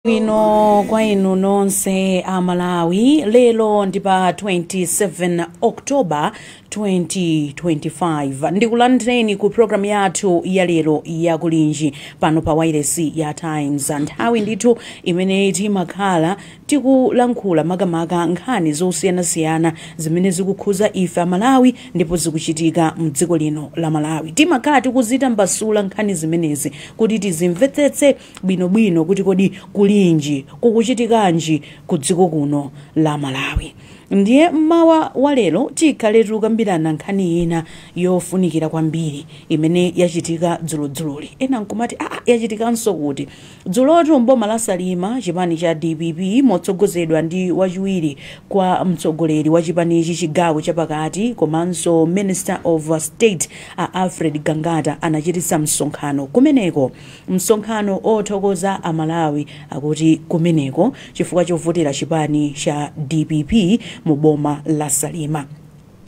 Bwino kwa inu nonse Amalawi. Lero ndi pa 27 October 2025. Ndikulandireni ku programu yathu ya lero ya Kulinji pano pa wailesi ya Times. Nthawi ndithu imene timakhala tikulankhula makamaka nkhani zosiyanasiyana zimene zikukhuza ife Amalawi ndipo zikuchitika mdziko lino la Malawi. Timakhala tikuzitambasula nkhani zimenezi kuti tizimvetsetse bwinobwino kuti kodi kulinji kukuchitikanji ku dziko kuno la Malawi. Ndiye mmawa wa lero tikhale tikukambirana nkhani ina yofunikira kwambiri imene yachitika dzulodzuloli. Ena nkumati yachitikanso kuti dzulotu mboma la Salima, chipani cha DPP motsogozedwa ndi wachiwiri kwa mtsogoleri wa chipanichi chigawo chapakati komanso Minister of State Alfred Gangata anachititsa msonkhano kumeneko, msonkhano othokoza Amalawi akuti kumeneko chifukwa chovotera chipani cha DPP mu boma la Salima.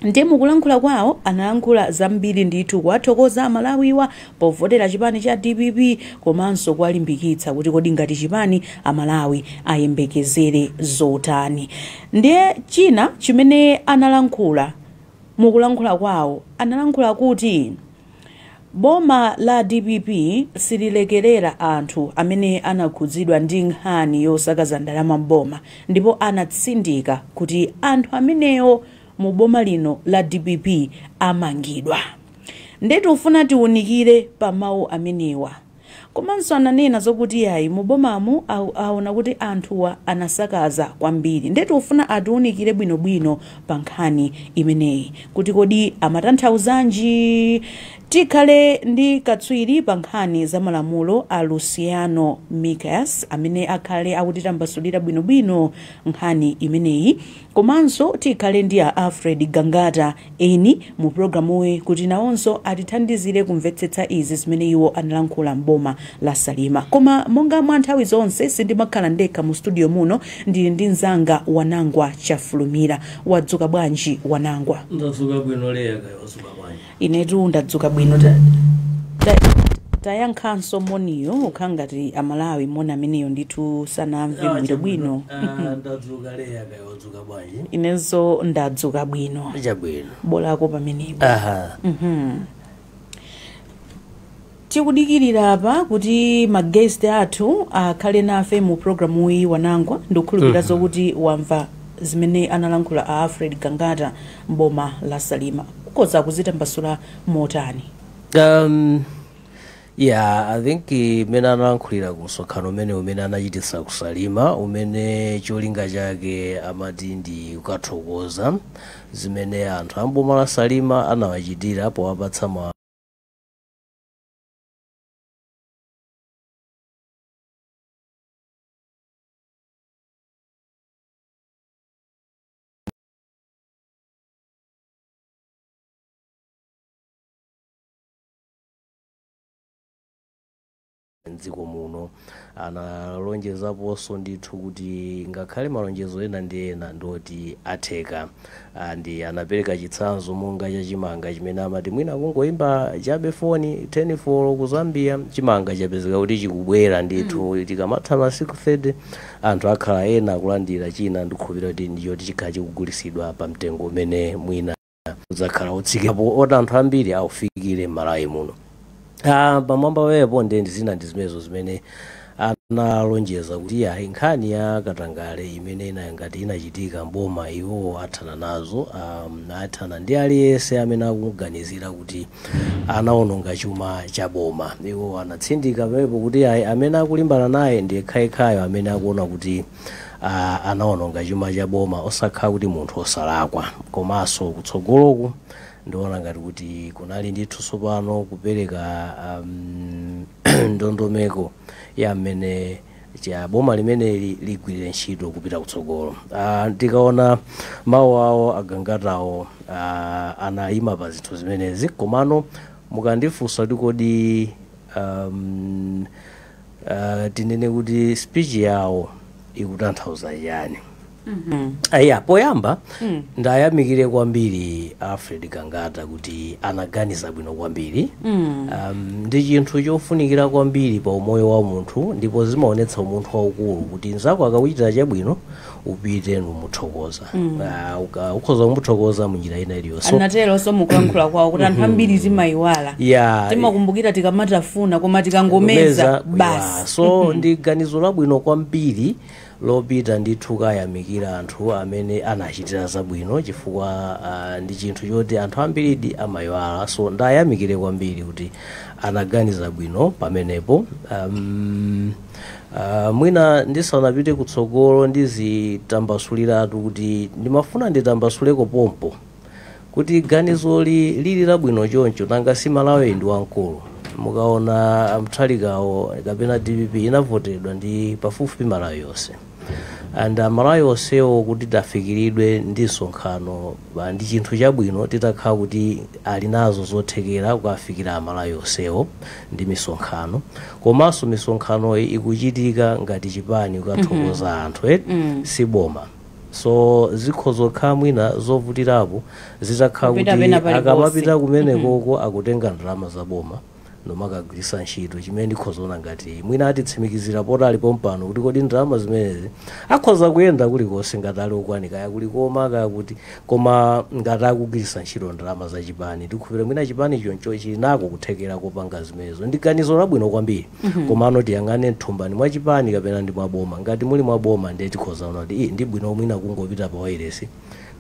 Ndiye mukulankhula kwawo analankhula zambiri ndithu kuwathokoza Amalawiwa povotera chipani cha DPP komanso kuwalimbikitsa kuti kodi ngati chipani Amalawi ayembekezere zotani. Ndiye china chimene analankhula mukulankhula kwawo, analankhula kuti boma la DPP sililekerera anthu amene anakhudzidwa ndi nkhani yosakaza ndalama mboma, ndipo anatsindika kuti anthu amenewo mu boma lino la DPP amangidwa. Ndetu ufuna tiwunikire pa mawu amenewa. Komanso ananena zokuti yayi mu bomamu aona kuti anthuwa anasakaza kwambiri. Ndetu ufuna atiwunikire bwinobwino pa nkhani imeneyi kuti kodi amatanthauzanji. Tikhale ndi katswiri pa nkhani za malamulo a Luciano Mikas amene akhale akutitambasulira bwinobwino nkhani imeneyi. Komanso tikhale ndi a Alfred Gangata eni mu programuyi kuti nawonso atithandizire kumvetsetsa izi zimene iwo analankhula mboma la Salima. Koma monga mwa nthawi zonse sindimakhala ndekha mu studio muno, ndili ndi mzanga Wanangwa Chafulumira. Wadzuka bwanji Wanangwa? Ndadzuka bwino Leya, kaya wadzuka bwanji? Inetu ndadzuka bwino. Tayankhanso moniyo ukhala ngati Amalawi moni ameneyo ndithu sanamve bwinobwino. Ndadzuka Leya, kaya wadzuka bwanji? Inenso ndadzuka bwino. Chabwino. Bolako pamenepo. Aha. Tikudikirira apa kuti maguest athu akhale nafe mu programu iyi. Wanangwa, ndikukhulupirira zokuti wamva zimene analankhula a Alfred Gangata mboma la Salima. Kukoza kuzitambasula motani? Yeah, I think imene analankhulira ku msonkhano umene anachititsa ku Salima, umene cholinga chake amati ndi kukathokoza zimene anthu amboma la Salima anawachitira powapatsa ma mdziko muno. Analonjezaponso ndithu kuti ngakhale malonjezo ena ndi ena ndoti atheka, ndi anapereka chitsanzo monga cha chimanga chimene amati mwina kungoyimba chabe foni 10 ku Zambia, chimanga chapezeka kuti chikubwera ndithu. Tikamatha masiku 30 anthu akhala ena akulandira china, ndikukhulupirira kuti ndichoti chikhala chikugulisidwa pa mtengo umene mwina udzakhala utsikapo oti anthu ambiri aufikire m'Malawi muno. Pamwamba wepo ndi zina ndi zimenezo zimene analonjeza kuti ayi, nkhani ya katangale imene ina ngati inachitika mboma iwowo athana nazo, athana ndi aliyense amene akuganizira kuti anaononga chuma cha boma. Iwo anatsindika pamenepo kuti ayi, amene akulimbana naye ndi yekhayekhayo amene akuona kuti anaononga chuma cha boma, osakhala kuti munthu osalakwa. Komanso kutsogoloku ndiona ngati kuti kunali ndithu tsopano kupereka ndondomeko ya mmene cha boma limeneli ligwirire ntchito kupita kutsogolo. Ndikaona mawu awo agangatawo, anayima pa zinthu zimenezi. Komano mukandifunsa kuti kodi tinene kuti speech yawo ikutanthauza chani, Aya, poyamba ndayamikire kwambiri Alfred Gangata kuti anaganiza bwino kwambiri. Ndi chinthu chofunikira kwambiri pa umoyo wa munthu, ndipo zimaonetsa umunthu waukulu kuti nzako akakuchitira chabwino upite numuthokoza. Ukhoza kumuthokoza munjira ina iliyonse. Anateronso mukulankhula kwawo kuti anthu ambiri timayiwala, timakumbukira tikamatafuna, koma tikangomeza basi. So ndi ganizo labwino kwambiri lopita ndithu kayamikira anthu amene anachitira zabwino, chifukwa ndi chinthu choti anthu ambiridi amayiwala. So ndayamikire kwambiri kuti anaganiza bwino pamenepo. Mwina ndisanapite kutsogolo ndizitambasuliratu kuti ndimafuna nditambasuleko pompo kuti ganizoli lili labwino choncho, nanga si Malawi ndi wamkulu. Mukaona Mutharikawo kapena DPP inavotedwa ndi pafupifupi Malawi yonse, and Malawi onsewo kuti tafikiridwe ndi msonkhano ndi chinthu chabwino titakhala kuti ali nazo zothekera kukafikira Amalawi onsewo ndi misonkhano. Komanso misonkhanoyi ikuchitika ngati chipani kukathokoza anthu, si boma. So zikhoza kukhala mwina zovutirapo zitakhala kupita kuti pena paliponse. Akamapita kumenekoko akutenga ndalama za boma nomakagwiritsa ntchito, chimene ndikhozaona ngati mwina atitsimikizira poti alipo mpano kuti kodi ndalama zimenezi akhoza kuyenda kulikonse ngati ali okwanika, kaya kulikoma kaya kuti, koma ngati akugwiritsa ntchito ndalama za chipani, tikukhulupirira mwina chipani choncho chili nako kuthekera kopanga zimenezo. Ndi ganizo labwino kwambiri, komano tiyang'ane mthumbani mwa chipani kapena ndi mwa boma. Ngati muli mwa boma, ndiye tikhozaona kuti "Ii, ndi bwino mwina kungopita pa wailesi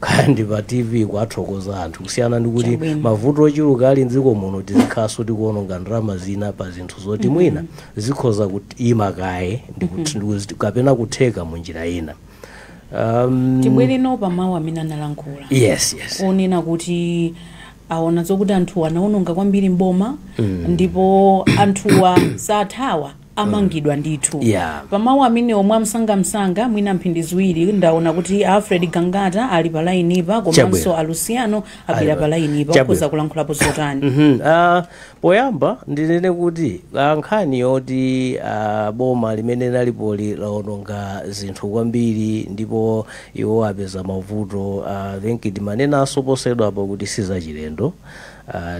kaya ndi pa TV kuathokoza anthu, kusiyana ndi kuti Chabwino. mavuto ochuluka ali mdziko muno tizikhalanso tikuononga ndalama zina pa zinthu zoti mwina zikhoza kuima kaye kapena kutheka munjira ina." Tibwereno pa mawu amene analankhula Yes. onena kuti aona zokuti anthu anaononga kwambiri mboma, ndipo anthuwa sathawa, amangidwa ndithu. Pamawu amene omwe amsangamsanga, mwina mphindi ziwiri, ndaona kuti Alfred Gangata ali pa lainipa, komanso Chabwino. a Luciano abwera pa lainipa. Chabwino. Ukhoza kulankhulapo zotani? Poyamba ndinene kuti nkhani yoti boma limene lalipoli laononga zinthu kwambiri ndipo iwo apeza mavuto, think timanenanso posachedwapo kuti sizachilendo.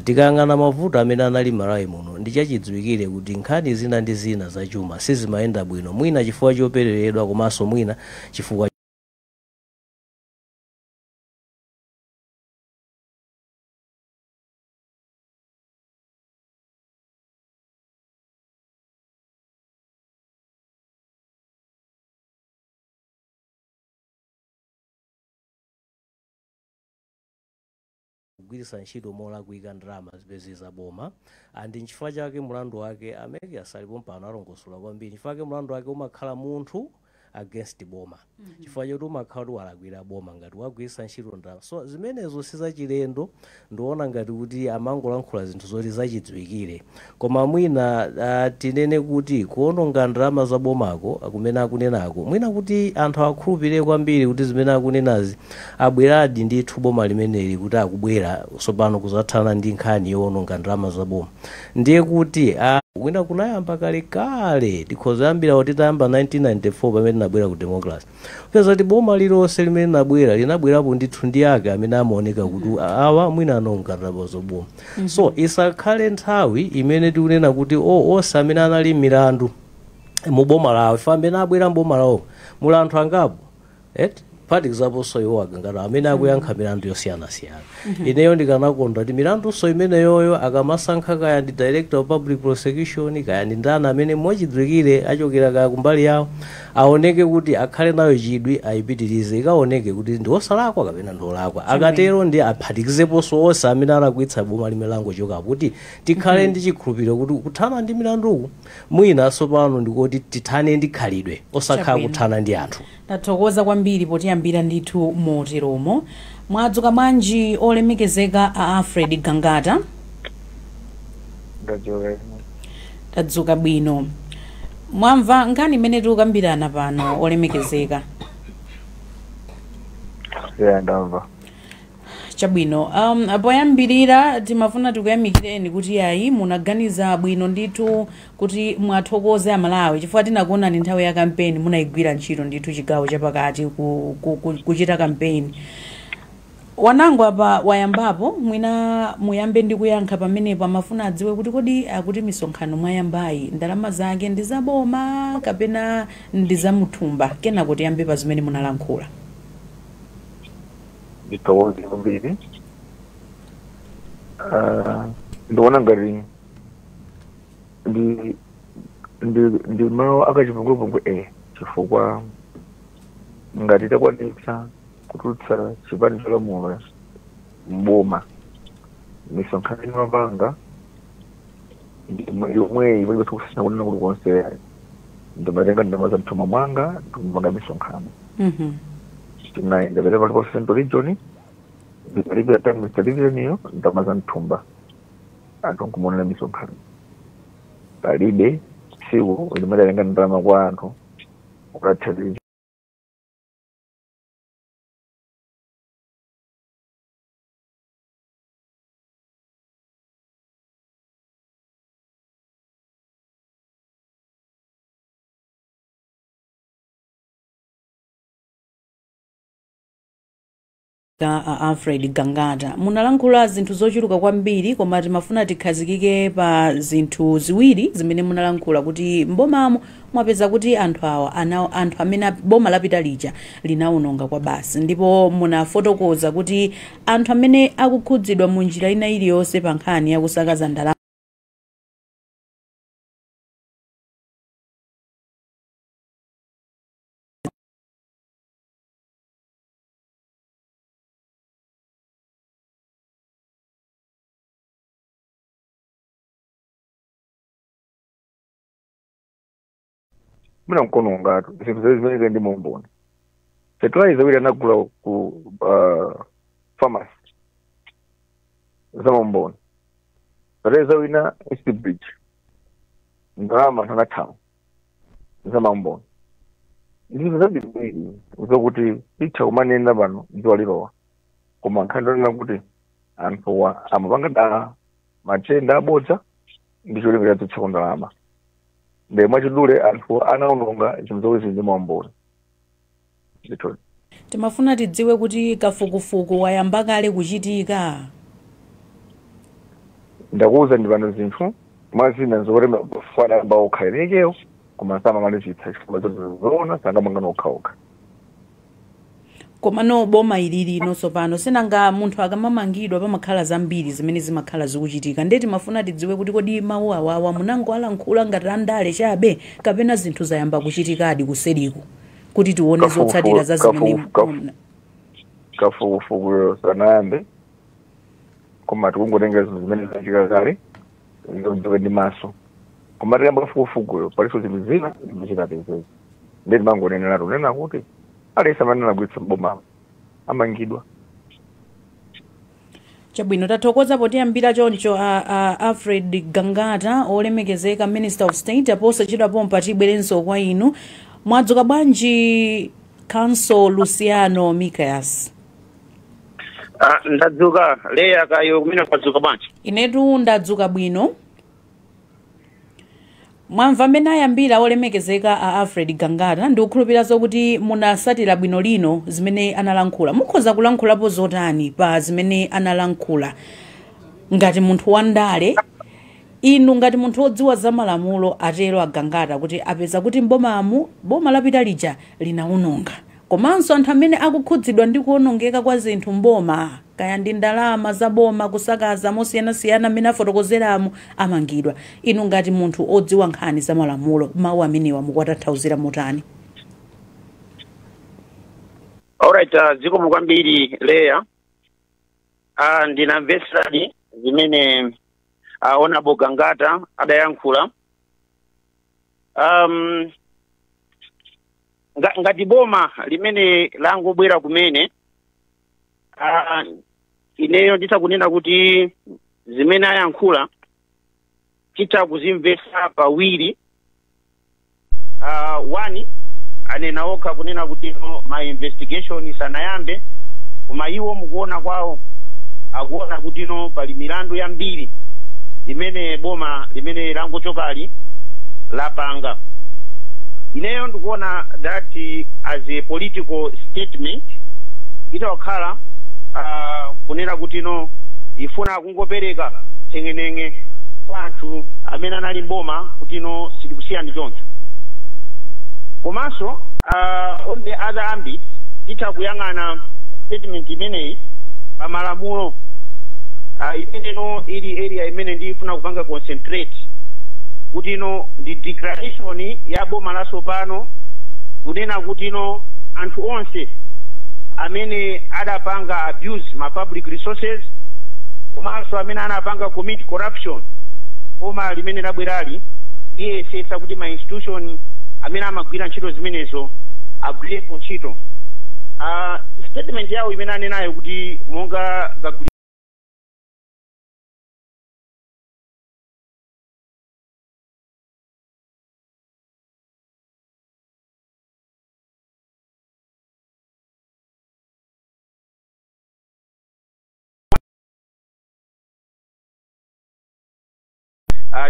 Tikayang'ana mavuto amene anali Malawi muno, ndi chachidziwikire kuti nkhani zina ndi zina zachuma sizimayenda bwino, mwina chifukwa chopereredwa, komanso mwina chifukwa kugwiritsa ntchito molakwika ndalama zipezi za boma. And nchifukwa chake mulandu wake ameke asalipo mpano alongosola kwambiri, nchifukwa chake mulandu wake umakhala munthu against boma, chifukwa choti umakhala kuti walakwira boma ngati wagwiritsa ntchito ndalama. So zimenezo sizachilendo, ndiona ngati kuti amangolankhula zinthu zoti zachidziwikire. Koma mwina tinene kuti kuononga ndalama za bomako kumene akunenako, mwina kuti anthu akhulupirire kwambiri kuti zimene akunenazi abweradi ndithu boma limeneli kuti akubwera tsopano kuzathana ndi nkhani yowononga ndalama za boma, ndiye kuti mwina kunayamba kalekale. Tikhoza yambira kuti tayamba 1994 pamene tinabwera ku democracy, kupeza kuti boma lilonse limene linabwera linabwerapo ndithu ndi ake amene amaoneka kuti awa mwina anaononga ndalama za boma. So isakhale nthawi imene tikunena kuti onse amene anali milandu mu boma lawo, ife amene abwera mboma lawo muli anthu angapo et phatikizaponso iwo agangata amene akuyankha milandu yosiyanasiyana. Ineyo ndikanakonda kuti milandunso imeneyoyo akamasankha kaya ndi Director of Public Prosecution kaya ndi ndani amene mwachidziwikire achokera kaya kumbali yawo, aoneke kuti akhale nayo chidwi, ayipitirize, ikaoneke kuti ndi osalakwa kapena ndi olakwa. Akatero ndi aphatikizeponso onse amene alakwitsa boma limene langochokapo, kuti tikhale ndi chikhulupiriro kuti kuthana ndi milanduku mwina tsopano ndikuti tithane ndi khalidwe, osakhala Chabwino. kuthana ndi anthu. Tathokoza kwambiri potiyambira ndithu moteromo. Mwadzuka bwanji, olemekezeka a Alfred Gangata? Ndadzuka ine. Tadzuka bwino. Mwamva nkhani imene tikukambirana pano, olemekezeka? Ya, ndamva. Chabwino, poyambirira timafuna tikuyamikireni kuti ayi, munaganiza bwino ndithu kuti mwathokoze Amalawi, chifukwa tinakuonani nthawi ya kampeni munayigwira ntchito ndithu chigawo chapakati kuchita kampeni. Wanango apa wayambapo, mwina muyambe ndi kuyankha pamenepo. Amafuna adziwe kuti kodi akuti misonkhano mwayambayi ndalama zake ndi zaboma kapena ndi zamuthumba? Kenako tiyambe pa zimene munalankhula. Ndithokoze kwambiri. Ndikuona ngati ndi mawu akachipongwepongwe, chifukwa ngati takwanitsa kutulutsa chipani cholamula mboma, misonkhano imapanga yomweyi palibe kusina kunena kulikonse. Ndimatenga ndalama za mthumba mwanga ndikupanga misonkhano. Tinayenda palipo Central Region, ndipalibe Times Television, iyo ndalama za mthumba, anthu nkumaonera misonkhano. Palibe tsiku limadatenga ndalama kwa anthu kulatha. Alfred Gangata, munalankhula zinthu zochuluka kwambiri, koma timafuna tikhazikike pa zinthu ziwiri zimene munalankhula, kuti mbomamo mwapeza kuti anthu awa anthu amene boma lapita lija linawononga kwa basi, ndipo munafotokoza kuti anthu amene akukhudzidwa mu njira ina iliyonse pa nkhani yakusakaza ndalama Muna mkono ngatu zinthu zimene zimene ndi momboni, fertilizer wili anagula ku pharmacy za maumboni, fertilizer wina East Bridge, ndalama anthu anathawa za maumboni. Zinthu zambirimbiri zokuti itha kumanena pano dzuwa lilowa, koma nkhani ndonena kuti anthuwa amapanga dala matenda abodza ndi cholinga chadzutsa ndalama. Ndi mwachidule, anthu anaononga zinthu zokuti zili ndi maumboni ndithu. Timafuna tidziwe kuti kafukufuku wayamba kale kuchitika? Ndakuwuza ndi pano, zinthu mwazina zokuti fana okha inekeyo, koma samamalizitsa chifukwa zoona sangamangana okhaokha. Komano boma ilili inonso pano, sinanga munthu akamamangidwa pamakhala zambiri zimene zimakhala zikuchitika, ndiye timafuna tidziwe kuti kodi mawu awawa munangoalankhula ngati andale chabe kapena zinthu zayamba kuchitikadi kuseriku, kuti tione zotsatira za zimene Kafukufuku sanayambe, koma tikungotenga zinthu zimene zachitika kale zodziwe ndi maso. Koma tikamba kafukufukuyo, palinso zinthu zina zimene zikapezeka. Ndiye timangonenera, tunena kuti aliyense amene anagwiritsa mbomamo amangidwa. Chabwino, tathokoza potiyambira choncho a Alfred Gangata, olemekezeka Minister of State. Aposachedwa pompa tibwerenso kwa inu. Mwadzuka bwanji, Counsel Luciano Micas? Ah, ndadzuka leya kayo kumene kwadzuka bwanji? Inetu ndadzuka bwino. Mwamva mmene ayambira olemekezeka a Alfred Gangata. Ndikukhulupirira zokuti munasatira bwino lino zimene analankhula. Mukhoza kulankhulapo zotani pa zimene analankhula ngati munthu wandale, inu ngati munthu wodziwa za malamulo? Atero a Gangata kuti apeza kuti mbomamu boma lapita lija linawononga, komanso anthu amene akukhudzidwa ndi kuwonongeka kwa zinthu mboma, kaya ndi ndalama za boma, kusakaza mosiyanasiyana amene afotokozeramo, amangidwa. Inu ngati munthu odziwa nkhani za malamulo, mawu amenewa mukuwatanthauzira motani? Alright, zikomo kwambiri leya. Ndinamvetseradi zimene Honorable Gangata adayankhula. Ngati boma limene langobwera kumene, ineyo nditha kuti zimene ayankhula titha kuzimvetsa pawiri. One, anena okha kunena kuti no, ma investigation sanayambe, koma iwo mukuona kwawo Akuona kuti no pali milandu yambiri imene boma limene langochokali lapanga. Ineyo ndikuona that as a political statement itawakhala kunena kuti no ifuna kungopereka thengenenge kwa anthu amene anali mboma kuti no sitikusiyani choncho. Komanso on the other ambit, titha kuyang'ana statement imeneyi pamalamulo imene no ili area imene ndifuna kupanga concentrate, kuti no ndi declaration ya boma latsopano kunena kuti no anthu onse amene adapanga abuse ma public resources komanso amene anapanga commit corruption, boma limene labwerali liyesetsa kuti ma institution amene amagwira ntchito zimenezo agwirepo ntchito. Statement yawo imene anenayo kuti monga kaguli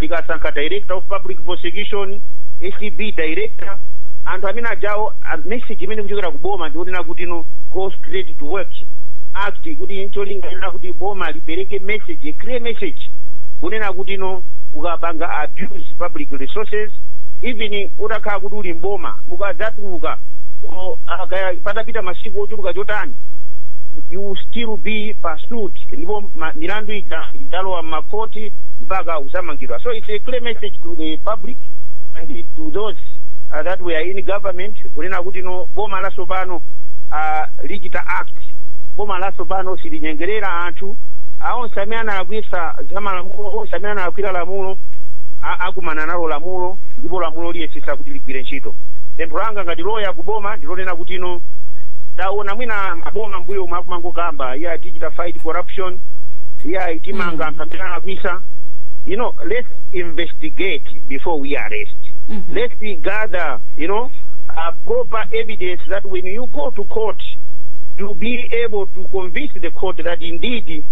likasankha Director of Public Prosecution, ACB director, anthu amene ajawo, message imene kuchokera ku boma ndikunena kuti no, go straight to work, act, kuti cholinga kuti boma lipereke message, a clear message kunena kuti no, ukapanga abuse public resources, even utakhala kuti uli mboma, mukadzatuluka patapita masiku ochuluka chotani, you will still be pursued, ndipo milandu ija idzalowa m'makhoti mpaka uzamangidwa. So it's a clear message to the public and to those that were in government kunena kuti no, boma latsopano lichita act. Boma latsopano silinyengerera anthu aonse amene analakwisa za malamulo. Onse amene analakwira lamulo akumana nalo lamulo, ndipo lamulo liyesesa kuti ligwire ntchito. Pempho langa ngati loya kuboma ndilonena kuti no, taona mwina maboma mbuyo omwe akumangokamba, iya, tichita fight corruption, iya, timanga anthu amene analakwisa. Let's investigate before we arrest. Let's gather proper evidence that when you go to court, to be able to convince the court that indeed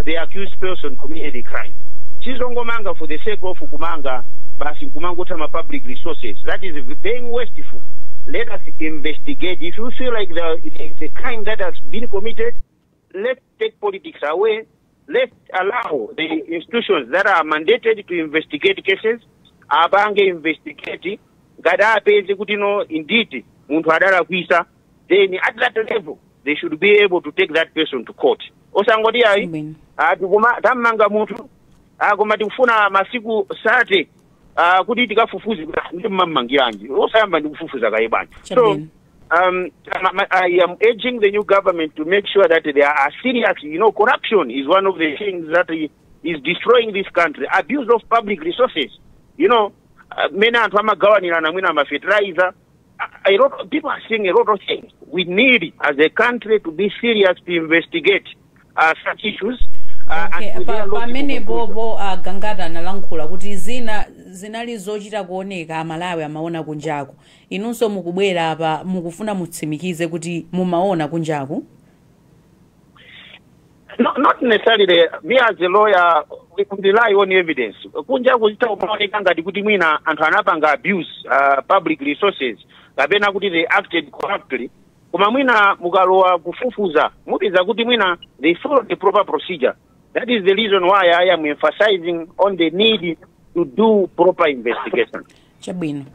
the accused person committed a crime. Sizongomanga for the sake of kumanga basi, kumangotha ma public resources. That is being wasteful. Let us investigate. If you feel like there is a crime that has been committed, let's take politics away. Let's allow the institutions that are mandated to investigate cases apange investigate. Ngati apeze kuti no, indeed munthu adalakwisa, then at that level they should be able to take that person to court. Osangoti ayi, tikuma tammanga munthu, koma tikufuna masiku 30 kuti tikafufuze. Kuti ndi mmammangiranji osayamba ndi kufufuza kaye bwanji? So I am urging the new government to make sure that they are serious. Corruption is one of the things that is destroying this country. Abuse of public resources. Mene anthu amagawanirana mwina ama fertilizer. A lot people are saying a lot of things. We need, as a country, to be serious to investigate such issues. Okay, and to their logical pamene conclusion. bobo Gangata analankhula kuti zina zinali zochita kuoneka, Amalawi amaona kunjaku. Inunso mukubwera apa, mukufuna mutsimikize kuti mumaona kunjaku? No, not necessarily. Me as a lawyer, we can rely on evidence. Kunja kuchita kumaoneka ngati kuti mwina anthu anapanga abuse public resources kapena kuti they acted corruptly, koma mwina mukalowa kufufuza mupeza kuti mwina they followed the proper procedure. That is the reason why I am emphasizing on the need to do proper investigation. Chabwino,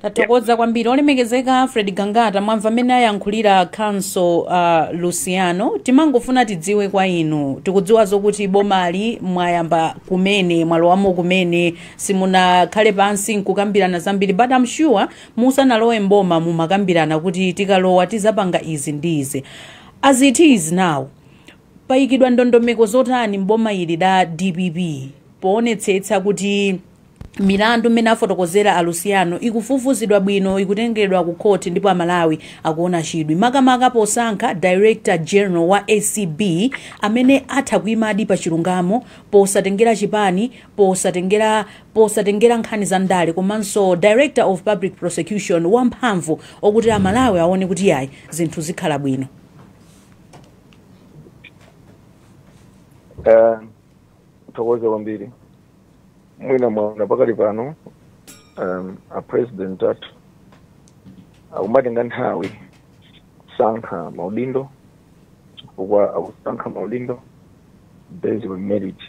tathokoza kwambiri, olemekezeka Fred Gangata. Mwamva mmene ayankhulira counsel Luciano. Timangofuna tidziwe kwa inu, tikudziwa zokuti bomali mwayamba kumene, mwalowamo kumene, simunakhale pansi nkukambirana zambiri, but I'm sure musanalowe mboma mumakambirana kuti tikalowa tizapanga izi ndi izi. As it is now, payikidwa ndondomeko zotani mboma ili la DPP poonetsetsa kuti milandu mmene afotokozera a Luciano ikufufuzidwa bwino, ikutengedwa ku khoti, ndipo Amalawi akuona chidwi makamaka posankha Director General wa ACB amene atha kuyimadi pa chilungamo posatengera chipani, posatengera nkhani za ndale, komanso Director of Public Prosecution wamphamvu okuti Amalawi aone kuti yayi, zinthu zikhala bwino? Thokoze kwambiri. Mwina mwaona pakali pano a president athu akumatenga nthawi kusankha maudindo, chifukwa akusankha maudindo based on merit,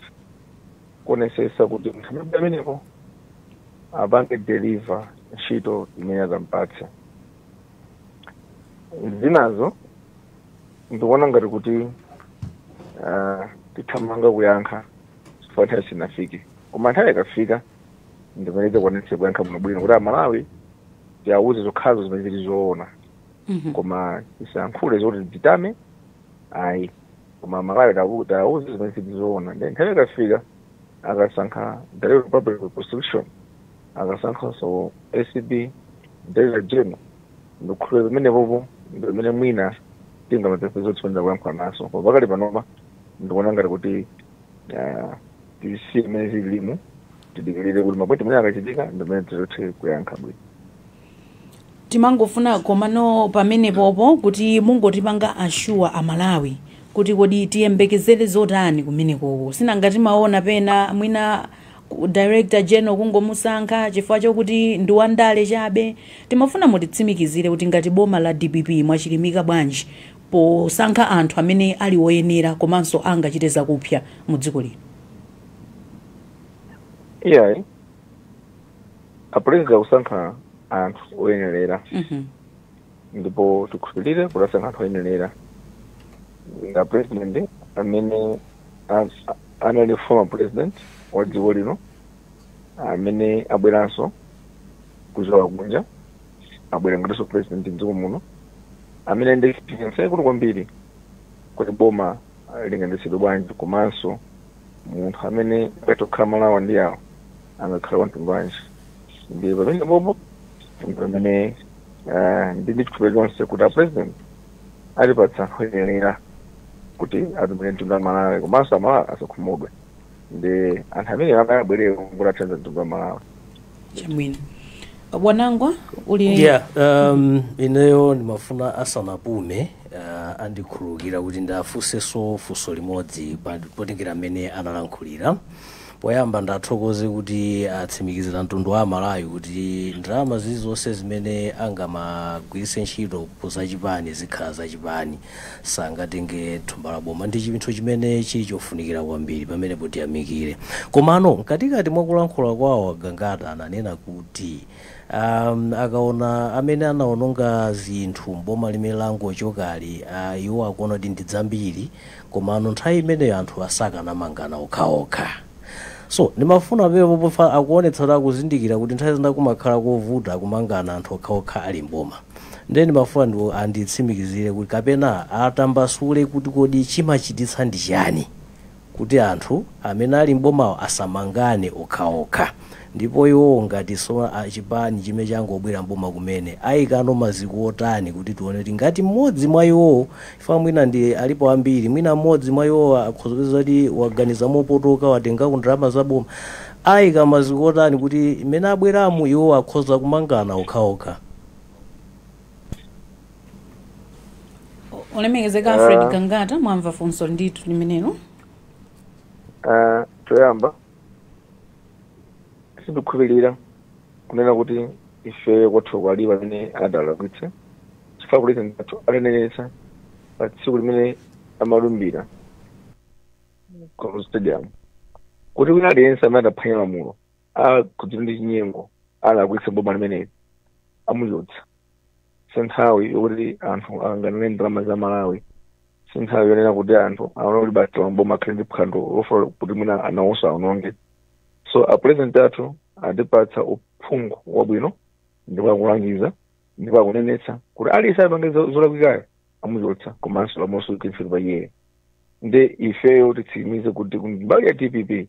kuonesesa kuti munthu amene amenepo apange deliver ntchito imene azampatsa. Zinazo ndikuona ngati kuti tithamanga kuyankha chifukwa nthawi sinafike, koma nthawi ikafika ndimene tikwanitse kuyankha bwinobwino kuti Amalawi tiawuze zokhazo zimene zili zoona. Koma tisayankhule zoti titame ayi, koma Amalawi tiawuze zimene zili zoona. Ndi nthawi ikafika akasankha Director of Public Prosecution, akasankhanso ACB Director General, ndikukhulupirira pamenepopo ndi pamene mwina tingamapepeza kuti tifanira kuyankhula naso. Koma pakali panopa ndikuona ngati kuti tisiye imene zililimu, tidikirire kuti ma appointment akachitika ndimene tizothe kuyankha bwino. Timangofuna komano pamenepopo kuti mungotipanga assure Amalawi kuti kodi tiyembekezere zotani kumenekoko. Sinanga timaona pena mwina Director General kungomusankha chifukwa chokuti ndi wandale chabe. Timafuna mutitsimikizire kuti ngati boma la DPP mwachilimika bwanji posankha anthu amene ali woyenera komanso angachite zakupsa mu dziko lino. Iyayi, apresident akusankha anthu oyenerera, ndipo tikhulupirire kuti asankha anthu oyenerera. Nga president amene anali former president wa dziko lino, amene abweranso kuchoka kunja, abwera ngatinso president mdziko muno, amene ndi experience yaikulu kwambiri kuti boma lingayendetsedwe bwanji, komanso munthu amene akatokhala Malawi ndi yawo angakhala wamtundu wanji. Ndi pamene popo pamene ndi chikhulupiriro chonse kuti a president atipatsa anthu oyenerera kuti atumikire mtundu wa Malawi, komanso Amalawi asakhumudwe ndi anthu amene abwerere kuti athandize mtundu wa Malawi. Chabwino, Bwanangwa uli Yeah, ineyo ndimafuna asanapume, andikhululukira kuti ndafunsenso funso limodzi potengera mmene analankhulira. Poyamba ndathokoze kuti atsimikizira mtundu wa Malawi kuti ndalama zilizonse zimene angamagwiritse ntchito kuzachipani zikhala zachipani, sangatenge thumba la boma. Ndi chinthu chimene chili chofunikira kwambiri, pamenepo tiyamikire. Komano mkatikati mwa kulankhula kwawo Gangata ananena kuti akaona amene anaononga zinthu mboma limene langochokali, iwo akuona kuti ndi zambiri, komano nthawi imeneyo anthu asakanamangana okhaokha. So ndimafuna pepo pofa akuonetsa kuti akuzindikira kuti nthawi zina kumakhala kovuta kumangana anthu okhaokha ali mboma. Ndiye ndimafuna ndi anditsimikizire kuti kapena atambasule kuti kodi chimachititsa ndi chani kuti anthu amene ali mbomawo asamangane okhaokha, ndipo iwo ngati so chipani chimene changobwera mboma kumene ayikano maziko otani kuti tione kuti ngati mmodzi mwa iwowo, ifa mwina ndi alipo ambiri, mwina mmodzi mwa iwowo akhozopeza kuti waganiza mopotoka, watengako ndalama zaboma, ayika maziko otani kuti mmene abweramu iwowo akhoza kumangana okhaokha? Olemekezeka Alfred Gangata, mwamva funso ndithu limenelo. Choyamba sindikukhulupirira kunena kuti ife kwathu kwalipo amene adalakwitsa, chifukwa president athu atanenetsa pa tsiku limene amalumbira ku stadium kuti wina aliyense amene adaphwanya lamulo, akudziwa ndi chinyengo, alakwitsa boma limeneli, amuchotsa. Si nthawi yokuti anthu anganene ndalama za Malawi, si nthawi yonena kuti anthu aona kuti basi boma akhale ndi phwando lofuna kuti mwina anawonso aononge. So a president athu atipatsa uphungu wabwino, ndipo akulangiza ndipo akunenetsa kuti aliyense apange zolakwikayo amuchotsa, komanso lamulo ligwiritsidwe pa iyeyo. Ndi ifeyo titsimikize kuti mbali ya DPP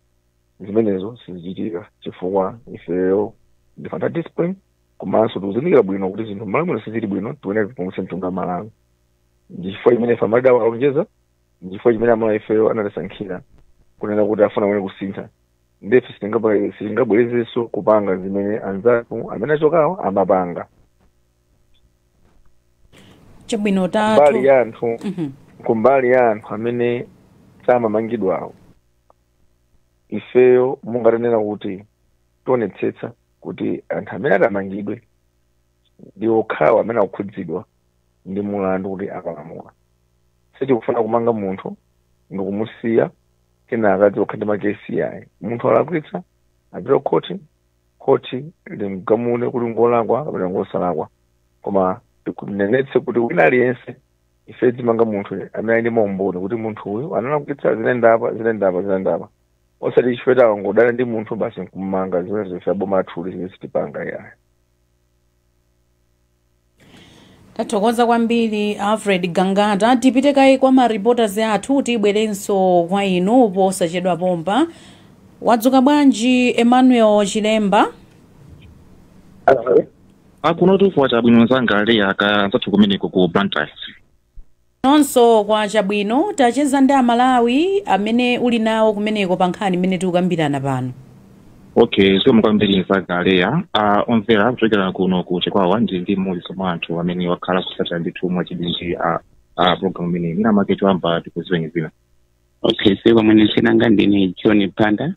zimenezo sizichitika, chifukwa ifeyo ndife anthu a discipline, komanso tikuzindikira bwino kuti zinthu m'Malawi muno sizili bwino, tiyenera tipulumutse mtundu wa Malawi. Ndi chifukwa chimene ife amalida alonjeza, ndi chifukwa chimene Amalawi ifeyo anatisankhira kunena kuti afuna kuone kusintha. Ndife sitingabwerezenso kupanga zimene anzathu amene achokawo amapanga. Chabwino, Mbali ya anthu, kumbali ya anthu amene samamangidwawo, Ifeyo mungatanena kuti tionetsetsa kuti anthu amene atamangidwe ndi okhawo amene akukhudzidwa ndi mulandu kuti akalamula. Sitikufuna kumanga munthu ndikumusiya kenaka adzokha ndi makesi ayi. Munthu alakwitsa, apite kukhoti, khoti limgamule kuti ngolakwa kapena ngosalakwa. Koma tikunenetse kuti wina aliyense, ife timanga munthu amene ali ndi maumboni kuti munthu uyu analakwitsa, zinendapa, zinendapa, zinendapa, osati chifukwa tangodana ndi munthu basi nkumanga. Zimenezo ife aboma athuli zimene sitipanga yayi. Tathokoza kwambiri, Alfred Gangata. Tipite kaye kwa ma reporters athu, tibwerenso kwa inu posachedwa pompa. Wadzuka bwanji, Emmanuel Chilemba? Akunotu kwacha bwino, nzanga Leya, kanzathu kumeneko ku Blantyre? Nonso kwa chabwino. Tacheza ndi Amalawi amene uli nawo kumeneko pa nkhani imene tikukambirana pano. Okay, zikomo kwambiri, nzanga Leya. Omvera, kuchokera kuno ku Chikwawa ndi mmodzi mwa anthu amene wakhala kusatira ndithu mwachidwi program imeneyi. Mwina make choyamba tikuziweni zina. Okay, siko mwene sinanga ndine John Panda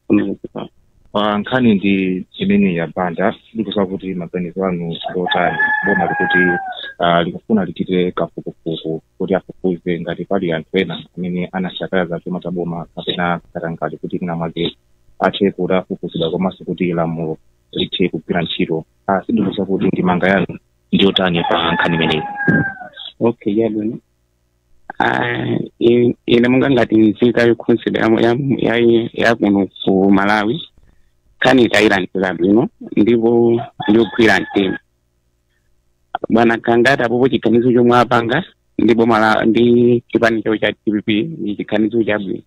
kuno ku Nkhani ndi imene ya Banda, ndikuza kuti maganizo anu ndotani? Boma likuti likufuna lichite kafukufuku kuti afufuze ngati pali anthu ena amene anasakaza chuma cha boma kapena katangale, kuti mwina mwake athe kuti afufuzidwa komanso kuti lamulo lithe kugwira ntchito. Sindikuza kuti ndimanga yanu ndiyotani pa nkhani imeneyi? Okay, yabwino. Ine monga ngati nzika yokhunzidwa ya kuno ku Malawi, nkhani tayilandira bwino ndipo ndiyogwira mtima. Bwana Gangata apopo chiganizo chomwe apanga ndi boma la ndi chipani chawo cha DPP ndi chiganizo chabwino,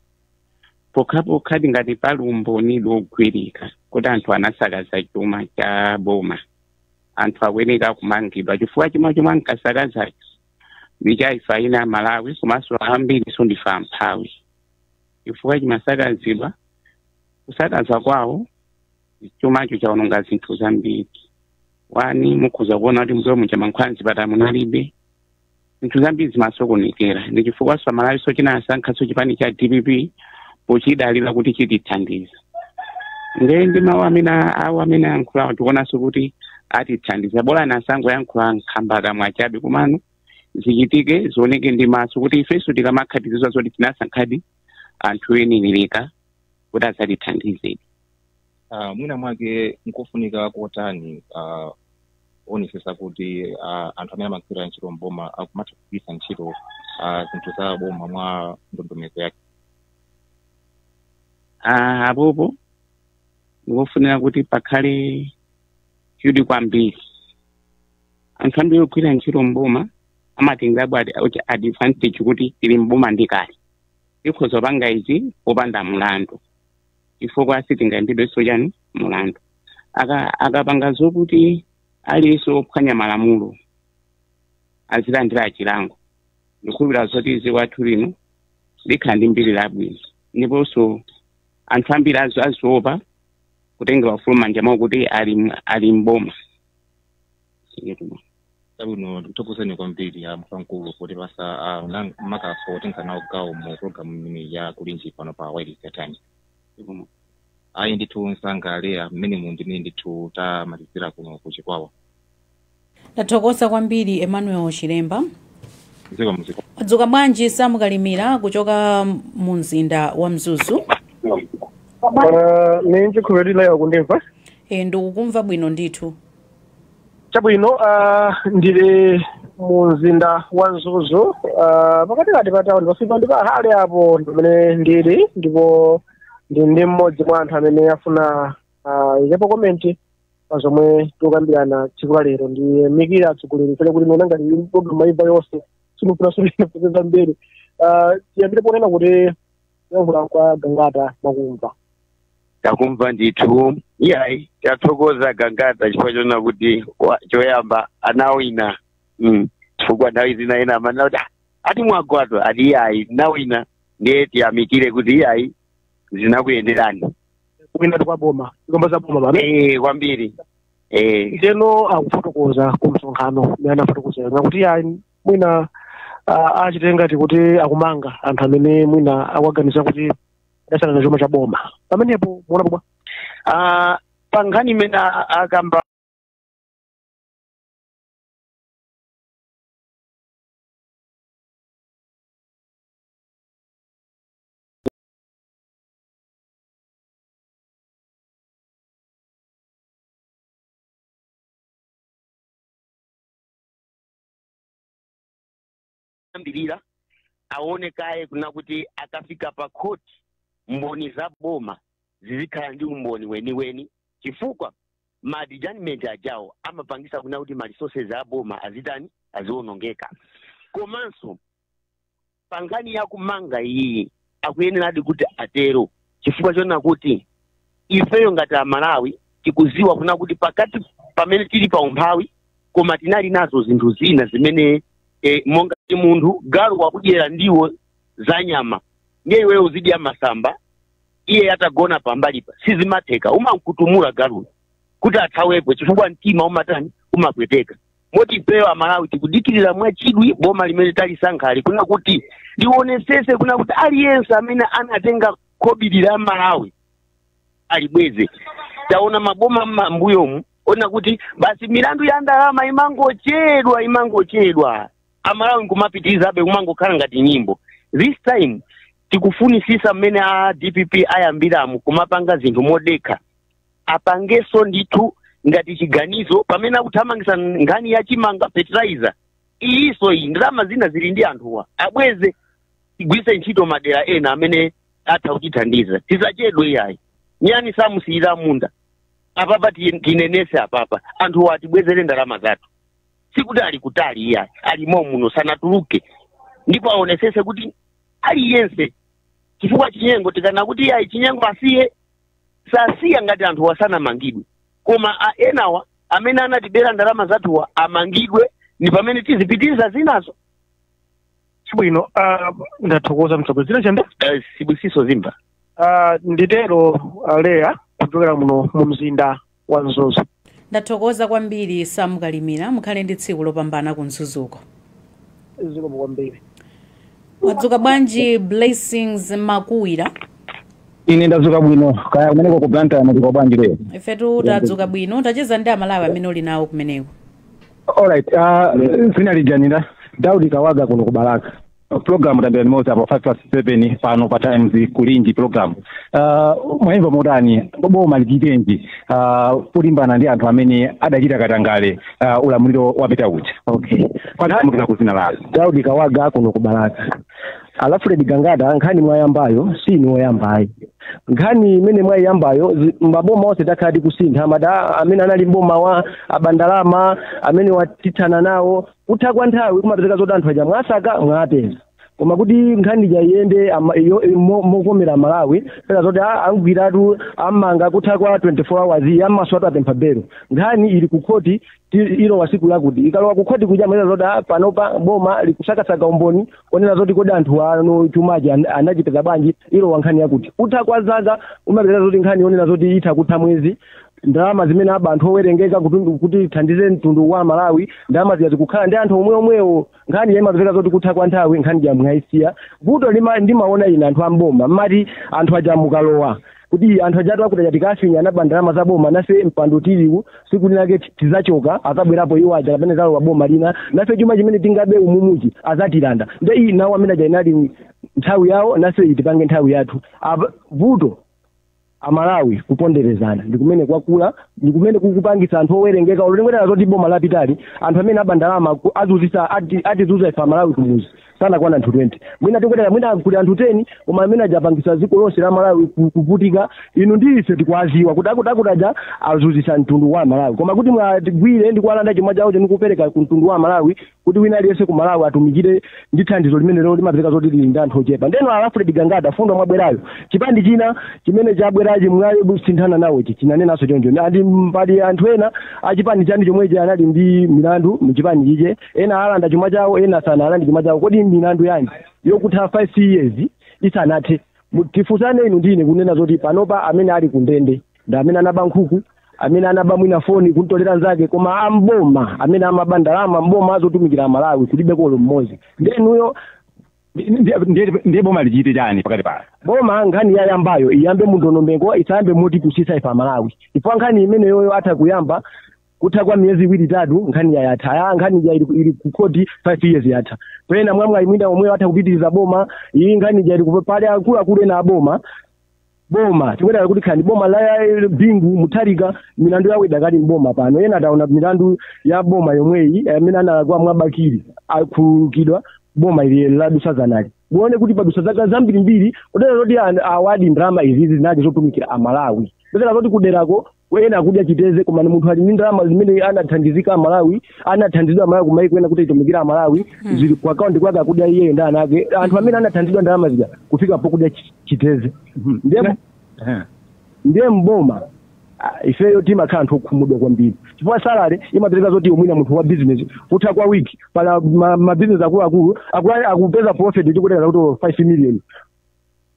pokhapokha ngati pali umboni logwirika kuti anthu anasakaza chuma cha boma, anthu akuyeneka kumangidwa, chifukwa chuma chomwe ankasakazacho ndi cha ife ena Malawi, komanso ambiri so ndife amphawi, chifukwa chimasakazidwa. Kusakaza kwawo chumacho chaononga zinthu zambiri. Wani mukhoza kuona kuti mbuyo muja mankhwala mzipatala munalibe, zinthu zambiri zimasokonekera. Ndi chifukwa so Amalawi so chinasankhaso chipani cha DPP pochidalira kuti chitithandiza. Nde ndi mawu amene awo amene ayankhulawo, tikuonanso kuti atithandiza. Bola anasangoyankhula nkhamba chabe, komano zichitike, zioneke ndi maso, kuti ifenso tikamakhatizizwa zoti tinasankhadi anthu oyenereka kuti adzatithandizedi. Mwina mwake nkofunika kotani onesesa kuti anthu amene amagwira ntchito mboma akumatha kugwiritsa ntchito zinthu za boma mwa ndondomeko yake? Apopo ndikofunika kuti pakhale chidwi kwambiri. Anthu ambiri ogwira ntchito mboma amatengerapo advantage kuti tili mboma ndikale, tikhoza kupanga izi popanda mulandu, chifukwa sitingayimbidwenso chani mulandu. Akapanga zokuti aliyense wophwanya malamulo azilandira chilango, ndikhulupirira zoti dziko lathu lino likhala ndi mbiri labwino, ndiponso anthu ambiri aziopa kutengera ufulu manja mwawo kuti ali mboma. Chabwino, ndikuthokozeni kwambiri mfamkulu potipasa makaso otenga nawo gawo mu program imeneyi ya Kulinji pano pa Wireless ya Times. Ayi ndithu, msanga Leya, mmene mu ndimene ndithu tamalizira kuno kuchikwawa. Tathokoza kwambiri, Emmanuel Chilemba. Mziko mziko. Wadzuka bwanji, Samukalimira, kuchoka mu mzinda wa Mzuzu? Ni nchikhulupiriro kundimva? E, ndikukumva bwino ndithu. Chabwino, ndili mu mzinda wa Mzuzu, pakatikati pa tawuni, pafupi ndi pahale apo pamene ndili, ndipo ndi mmodzi mwa anthu amene afuna ikepo comment pa zomwe tikukambirana tsiku la lero. Ndi mikira atsogoleri fene kuti nona ngati program maimva yonse, sinufuna sunene zambiri. Tiyambire ponena kuti kuyankhula kwa Gangata mwakumva? Takumva ndithu. Iyayi, tathokoza Gangata chifukwa chona kuti choyamba anawina, chifukwa nthawi zina ena amanena kuti, "Ah, ati mwagwadwa," ati iyayi, nawina. Ndiye tiyamikire kuti iyayi, zinakuyenderani. Kuwina kwa boma, tikomba za boma pano. Eh, kwambiri, eh. Ndeno akufotokoza ku msonkhano umene anafotokozera kuti ayi, mwina achite ngati kuti akumanga anthu amene mwina akuganiza kuti Adasalala chuma cha boma. Pamenepo muonapo bwa? Pa nkhani imene akamba ambirira aone kaye kuna kuti akafika pa khoti mboni za boma zizikhala ndi umboni weniweni, chifukwa ma adjournment ajawo amapangisa kuna kuti ma resources a boma azitani, aziwonongeka. Komanso pangani yakumanga iyi akuyeneradi kuti atero, chifukwa chona kuti ifeyo ngati Amalawi tikuziwa kuna kuti pakati pamene tili pa umphawi, koma tinali nazo zinthu zina zimene monga munthu galu wakudyera ndiwo za nyama, ndiye iweyo uzidya masamba, iye atagona pambalipa sizimatheka, umankutumula galuyo kuti athawepo, chifukwa mtima umatani, umapweteka. Moti ifeyo Amalawi tikudikirira mwachidwi boma limene talisankhali kuna kuti lionesese kuna kuti aliyense amene anatenga khobiri la Malawi alibweze. Taona maboma m'mbuyomu ona kuti basi milandu ya ndalama imangochedwa, Amalawi nkumapitirizabe kumangokhala ngati nyimbo. This time tikufunisisa mmene a DPP ayambiramu kumapanga zinthu modekha, apangeso ndithu ngati chiganizo pamene akuthamangisa nkhani ya chimanga, fertilizer iyiso iyi, ndalama zina zili ndi anthuwa abweze, tigwiritse ntchito madera ena amene atha kutithandiza, tisachedwe iyayi. Nyani samusiyira munda apapa, tinenese apapa anthuwa atibwezere ndalama zathu, sikuti ali kutali iyayi, alimo muno sanatuluke, ndipo aonesese kuti aliyense, chifukwa chinyengo tikana kuti iyayi chinyengo asiye, sasiya ngati anthu wasanamangidwe, koma enawa amene anatibera ndalama zathuwa amangidwe, ni pamene tizipitiriza zinazo. Chabwino, ndathokoza mtsogoleri chande. Sibusiso Zimba. Nditero Leya kuchokera muno mu mzinda wa Mzuzu. Ndathokoza kwambiri Sam Kalimira, mukhale ndi tsiku lopambana ku Mzuzuko. Zikomo kwambiri. Wadzuka bwanji Blessings Makuwira? Ine ndadzuka bwino, kaya kumeneko ku Blantyre mwadzuka bwanji lero? Ifetu tadzuka bwino, tacheza ndi Amalawi amene uli nawo kumeneko. Alright, zina lijanira Daudi Kawaga kuno ku Balaka. Program tambira nimodzi apo 7:05 pano pa Times Kulinji program. Mwayimva motani boma lichitenji kulimbana ndi anthu amene adachita katangale ulamuliro wapita uja? Okay. Kwamukira kuzina lawo. Daudi Kawaga kuno ku Balaka. Alfred Gangata, nkhani mwayambayo si inu woyambayo. Nkhani imene mwayambayo maboma onse takhala tikusintha, amada amene anali mboma wa abandalama amene watithana nawo, kutha kwa nthawi kumapezeka zoti anthu aja mwasaka mwapeza, koma kuti nkhani ija iyende mokomera Malawi peza zoti angwiratu amanga kutha kwa 24 hours amaso atu apempha belo. Nkhani ili ku khoti ilowa siku lakuti ikalowa ku khoti kuja mweza zoti panopa boma likusakasaka umboni onena zoti kodi anthu ano chumaji anachipeza bwanji, ilowa nkhani yakuti kutha kwa zaka umapeza zoti nkhani onena zoti itha kutha mwezi, ndalama zimene aba anthu owerengeka kuti thandize mtundu wa Malawi, ndalama ziya zikukhala ndi anthu omweomwewo. Nkhani imapezeka zoti kutha kwa nthawi nkhani ya mwayisiya. Vuto ndimaona ine anthu amboma mmati anthu aja mukalowa kuti anthu ajatu akuti atikafinya anaba ndalama za boma, nafe mpando tiliwu siku linake tizachoka azabwerapo iwo aja kapena zalowa boma lina, nafe chuma chimene tingabe umumuchi azatilanda. Nde iyi nawo amene aja inali nthawi yawo, nafe itipange nthawi yathu. Vuto Amalawi kuponderezana ndikumene kwakula, ndikumene kukupangisa anthu owerengeka olengera zoti boma lapitali anthu amene aba ndalama azuzisa atizuza ife Amalawi kumuzi sana kwana anthu 20, mwina tikutera mwina kuli anthu 10, koma amene ajapangisa dziko lonse la Malawi kuvutika. Inu ndi ife tikwaziwa kuti akutaja azuzisa mtundu wa Malawi, koma kuti mwatigwire ndi kuwalanda chimwa chawo ndikupereka ku mtundu wa Malawi kuti wina aliyense ku Malawi atumikire ndi thandizo limene lero limapezeka zoti lili ndi anthu ochepa. Ndeno Alfred Gangata fundo mwabwerayo chipandi china chimene chabwerachi mwayisinthana nawo ichi chinanenaso choncho, andi pali anthu ena achipani chanu chomwechi anali ndi milandu muchipani chiche, ena alanda chuma chawo ena sanalande chuma chawo. Kodi milandu yanji yokutha 5 years isanathe? Tifunsane inu ndine kunena zoti panopa amene ali kundende ndi amene anaba nkhuku, amene anaba mwina foni kuntolera nzake, koma amboma amene amaba ndalama mboma azotumikira Malawi kulibe kolo mmodzi. Ndenuyo Ndiye boma lichite chani pakati pano? Boma nkhani yayambayo iyambe mundondomeko, isayambe moti kusisa ife Amalawi. Ifo nkhani imeneyoyo atha kuyamba kutha kwa miyezi 2 3, nkhani yayatha. Ya nkhani ya ili ku koti 5 years yatha. Pena mwamwa imwinda omwe atha kupitiriza boma iyi nkhani ya ili pale akuluakulu ena aboma boma tikwera kuti khani boma la Bingu Mutharika milandu yawo idakali mboma pano. Ena ataona milandu ya boma yomweyi amene analakwa mwabakiri akhululukidwa, boma ili ladusa zanali muone kuti padusa zaka zambirimbiri kutera kuti awadi ndalama izizi zinali zotumikira Amalawi. Kutera kuti kuderako wena akudya chiteze, koma munthu ali ndi ndalama zimene anathandizika Amalawi, anathandizidwa Amalawi kumaiko ena kuti itumikira Amalawi, zili ku akaunti kwake akudya iyeyo ndi ana ake. Anthu amene anathandizidwa ndalama zija kufika pokudya chiteze. Ndiye mboma ifeyo timakhala anthu okhumudwa kwambiri, chifukwa salary imapereka zoti umwina munthu wa business kutha kwa wiki pala ma business akuluakulu akupeza profit tikuteka kuti 5 million.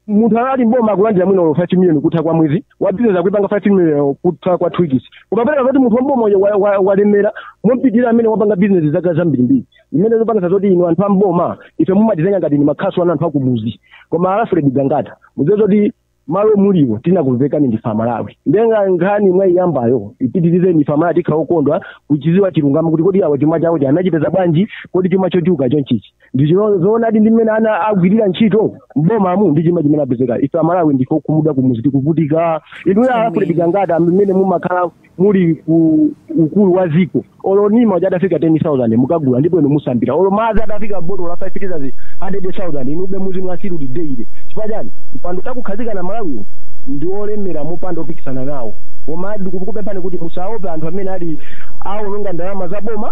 Munthu ali mboma akulandira mwina 5 million kutha kwa mwezi, wa business akuipanga 5 million kutha kwa 2 weeks. Kumapereka zoti munthu wa mboma walemera mumpitira amene wapanga business zaka zambirimbiri, imene zopangisa zoti inu anthu amboma ife mumatitenga ngati ni makhasu ana anthu akumuzi. Koma Alfred Gangata mudziwe zoti malo muliwo tinakumvekani ndife Amalawi. Ndenga nkhani mwayiyambayo ipitirize ndife Amalawi, tikhala okondwa kuchiziwa chilungamo kuti kodi awa chuma chawo anachipeza bwanji, kodi chuma chochuka chonchichi ndizoonadi ndi mmene ana agwirira ntchito mbomamu ndi chuma chimene apezeka. Ife Amalawi ndife okhumudwa kumuzi, tikuvutika. Inu Alfred Gangata mmene mumakhala muli ku ukulu wa ziko, olo nima adafika 10,000 mukagula ndipo inu musambira, olo madzi adafika botolo la 5 liters 100,000 inube muzi mwasiru lideire. Chifukwa chani? Mpando takukhazika na Malawiwo ndi olemera mupando opikisana nawo. Koma ndikukupemphani kuti musaope anthu amene ali awononga ndalama za boma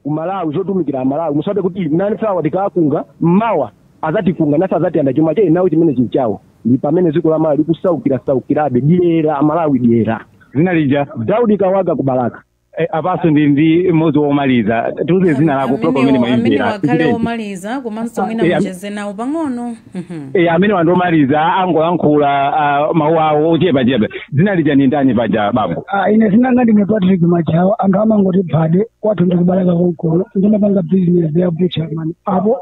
ku Malawi zotumikira Amalawi. Musaope kuti nani sawa tikakunga mmawa azatikunga nasa azatiyanda chuma che nawo chimene chili chawo. Ndi pamene dziko la Malawi likusaukira saukirabe dyera Amalawi dyera. Zina lija Daudi Kawaga ku Balaka. Apaso ndi mmodzi womaliza, tiuze zina lako program imene amene mwayimbira. wakhale omaliza komanso mwina mucheze nawo pang'ono. Amene wandomaliza angolankhula mawu awo ochepachepa. Zina lija ni ndani paja bambo? Ine zinanga ndine Patrick Machawa, anthu amangoti phade kwathu ndikubalaka konkono, ndimapanga business ya butcherman apo.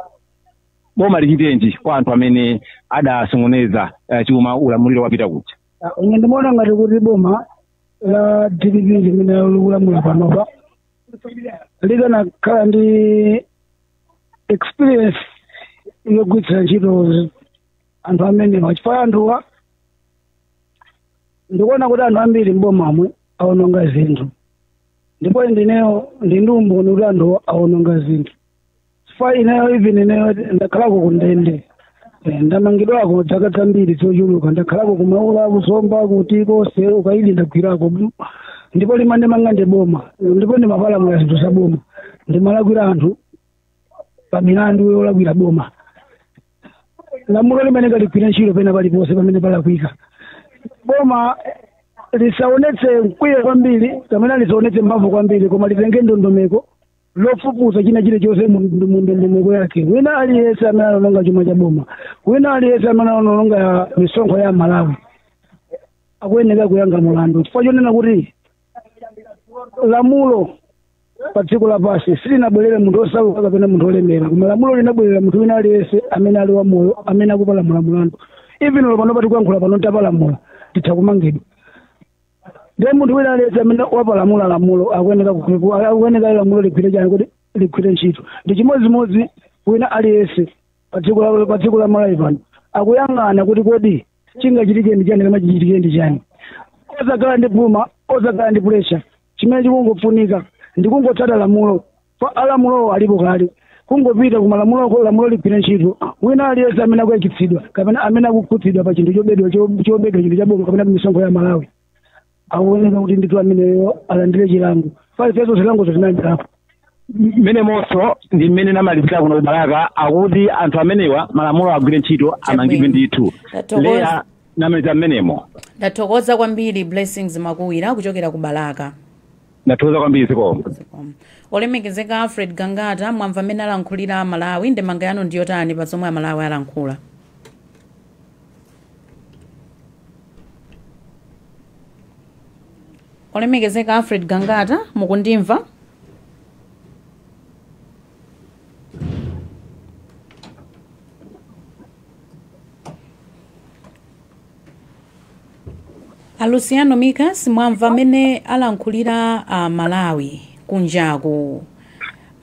Boma lichitenji kwa anthu amene adasongoneza chuma ulamuliro wapita kuja? Ine ndimaona ngati kuti boma la DPP limene likulamula panopa likanakhala ndi experience yogwiritsira ntchito anthu amenewa, chifukwa anthuwa ndikuona kuti anthu ambiri mbomamwe awononga zinthu, ndipo ndineyo ndi umboni kuti anthu awononga zinthu. Chifukwa ineyo even ineyo ndakhalako kundende, ndamangidwako zaka zambiri zochuluka, ndakhalako kumaula kusomba kuti konse ukaidi ndagwirako, ndipo limandimanga ndi boma, ndipo ndimapalamula zinthu za boma, ndimalakwira anthu pa milandu yolakwira boma. Lamulo limene kaligwira ntchito pena paliponse pamene palakwika. Boma lisaonetse mkwiyo kwambiri kapena lisaonetse mphamvu kwambiri, koma litenge ndondomeko lofufuza china chilichonse mu ndondomeko yake. Wina aliyense amene analonga chuma cha boma, wina aliyense amene analonga misonkho ya Malawi akuyeneka kuyankha mulandu, chifukwa chonena kuti lamulo pa dziko lapansi silinabwerere munthu osauka kapena munthu olemera, koma lamulo linabwerera munthu wina aliyense amene ali wamoyo amene akupalamula mulandu. Even lero pano patikuyankhula pano tapalamula titha kumangidwa. Ndiye munthu wina aliyense amene wapalamula lamulo akuyeneka lamulo ligwire chani kuti ligwire ntchito. Ndi chimodzimodzi wina aliyense pa dziko la Malawi pano akuyang'ana kuti kodi chingachitike ndi chani kapena chichitike ndi chani. Osakhala ndi buma, osakhala ndi pressure, chimene chikungofunika ndikungotsata lamulo. Pa alamulowo alipo kale, kungopita kumalamulo, lamulo ligwire ntchito. Wina aliyense amene akuyakitsidwa kapena amene akukhudzidwa pa chinthu chobedwa chobedwa chinthu cha boma kapena misonkho ya Malawi akuoneka kuti ndithu ameneyo alandire chilango. Pali zilango zinayambirapo mmene monso ndi mmene namalizira kuno kubalaka, akuti anthu amenewa malamulo agwire ntchito amangidwe ndithu. Leya namaliza mmenemo. Ndathokoza kwambiri Blessings Makuwira kuchokera ku Balaka. Ndathokoza kwambiri zikomo. Olemekezeka Alfred Gangata, mwamva mmene alankhulira Amalawi, ndemanga yanu ndiyotani pa zomwe Amalawi alankhula? Olemekezeka Alfred Gangata, mukundimva? A Luciano Micas, mwamva amene alankhulira a Malawi kunjaku.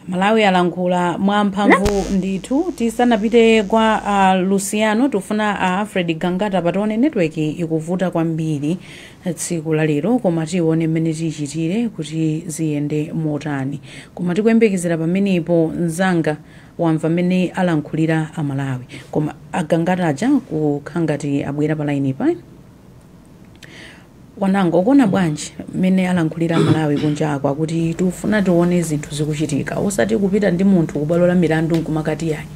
Malawi alankhula mwamphamvu ndithu. Tisanapite kwa Luciano, tifuna a Alfred Gangata patione. Network ikuvuta kwambiri tsiku la lero, koma tione mmene tichitire kuti ziyende motani. Koma tikuyembekezera pamenepo, mzanga wamva mmene alankhulira Amalawi, koma aGangata aja kukhala ngati abwera pa line pa. Wanango, ukuona bwanji mmene alankhulira Malawi kunjako, akuti tikufuna tione zinthu zikuchitika, osati kupita ndi munthu kubwalo la milandu nkumakati yayi,